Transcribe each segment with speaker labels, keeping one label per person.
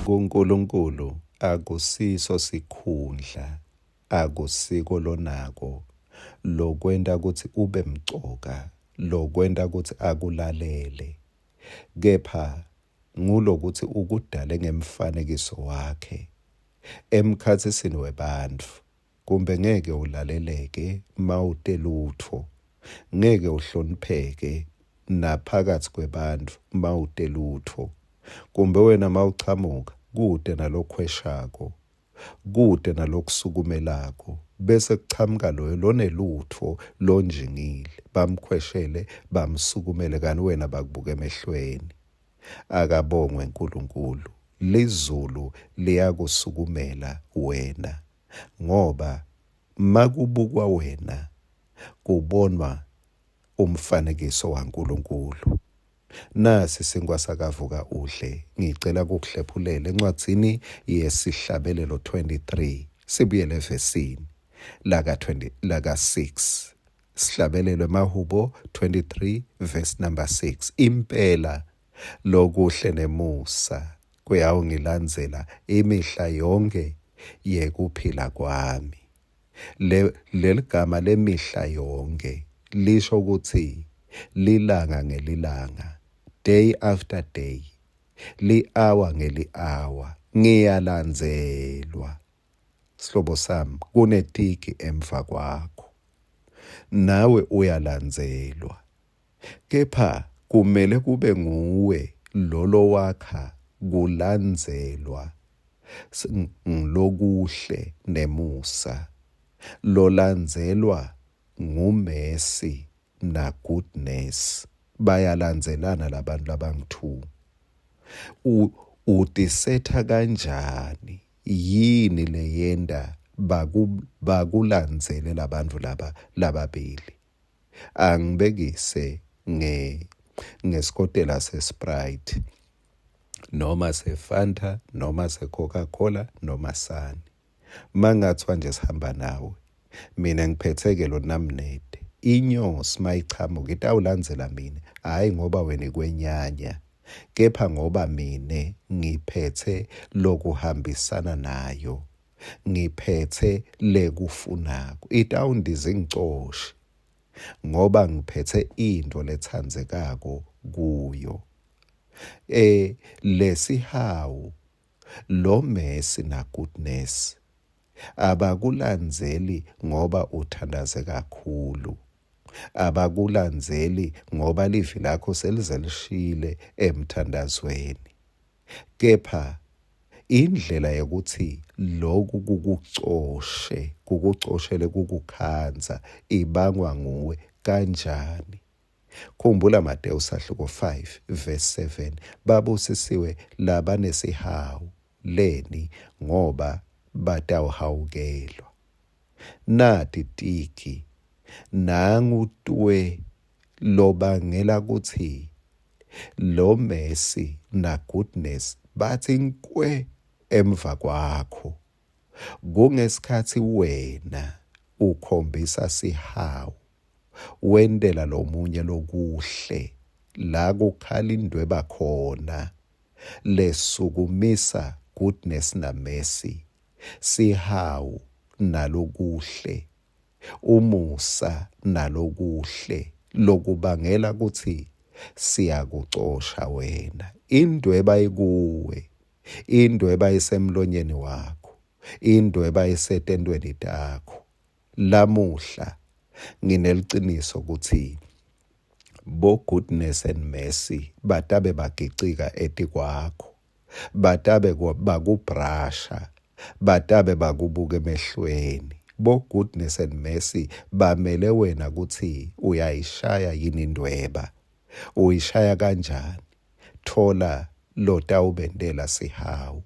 Speaker 1: KuNkulunkulu akusiso sikhundla, akusiko lonako lokwenta kutsi ube mcoka, lokwenta kutsi akulalele, kepha ngulokutsi ukudale ngemfanekiso wakhe emkhatsisini webantfu. Kumbe ngeke ulaleleke mawute lutfo, ngeke uhlonipheke naphakatsi kwebantfu mawute lutfo. Kumbe wena mawuchamuka kute nalokhweshako, kute nalokusukumelako, bese kuchamuka loyo lonelutfo lonjingile, bamkhweshele, bamsukumele kani wena bakubuka emehlweni. Akabongwe Nkulunkulu, lizulu liyakusukumela wena ngoba makubukwa wena kubonwa umfanekiso waNkulunkulu. Nasi sinkwa sakavuka udle, ngicela kukuhlephulela encwadzini yesihlabelelo 23 sibuyele evesini laka 20 laka 6. Sihlabelelo emahubo 23 verse number 6. Impela lokuhle nemusa kuyawungilandzela imihla yonkhe yekuphila kwami. Le leligama lemihla yonkhe lisho ukuthi lilanga ngelilanga, day after day, li-hour ngeli-hour, ngiyalandzelwa. Sihlobo sami, kunetigi emva kwakho. Nawe uyalandzelwa. Kepha kumele kube nguwe lolo wakha kulandzelwa ngilokuhle nemusa, lolandzelwa nguMercy naGoodness. Bayalandzelana labantu labangu-two. Utisetha kanjani? Yini leyenta bakulandzele labantfu laba lababili? Angibekise nge ngesikotela seSprite noma seFanta noma seCoca-Cola noma sani. Mangathiwa nje sihamba nawe, mina ngiphetheke lo namnede. Inyosi mayichamuka itawulandzela mina, hhayi ngoba wena ikwenyanya, kepha ngoba mine ngiphethe lokuhambisana nayo. Ngiphetse lekufunako. Itawundiza ingicoshe ngoba ngiphetse intfo letsandzekako kuyo. E, lesihawu, lo mercy na goodness abakulandzeli ngoba uthandaze kakhulu. Abakulandzeli ngoba livi lakho selize lishile emthandazweni. Kepha indlela yokuthi loku kukucoshe, kukucoshele kukukhandza ibangwa nguwe kanjani? Khumbula Matewu sahluko 5 verse 7 babusisiwe labanesihawu leni ngoba batawuhawukelwa. Nati tigi nangu twe lobangela kutsi lo Mercy na Goodness batsi nkwe emva kwakho. Kungesikhatsi wena ukhombisa sihawu, wentela lomunye lokuhle la kukhala indweba khona lesukumisa Goodness na Mercy, sihawu nalokuhle umusa nalokuhle lokubangela kutsi siyakucosha wena. Indweba ikuwe, indweba isemlonyeni wakho, indweba isetentweni takho. Lamuhla ngineliciniso kutsi bo goodness and mercy batabe bagicika etikwakho. Batabe bakubrasha, batabe bakubuka emehlweni. Bo goodness and mercy bamele wena kutsi uyayishaya yini indweba. Uyishaya kanjani? Thola lotawubentela sihawu.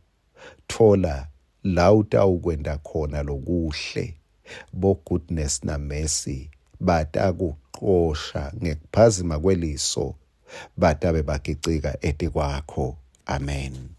Speaker 1: Thola la utawukwenta khona lokuhle. Bo goodness na mercy batakucosha ngekuphazima kweliso batabe bagicika etikwakho. Amen.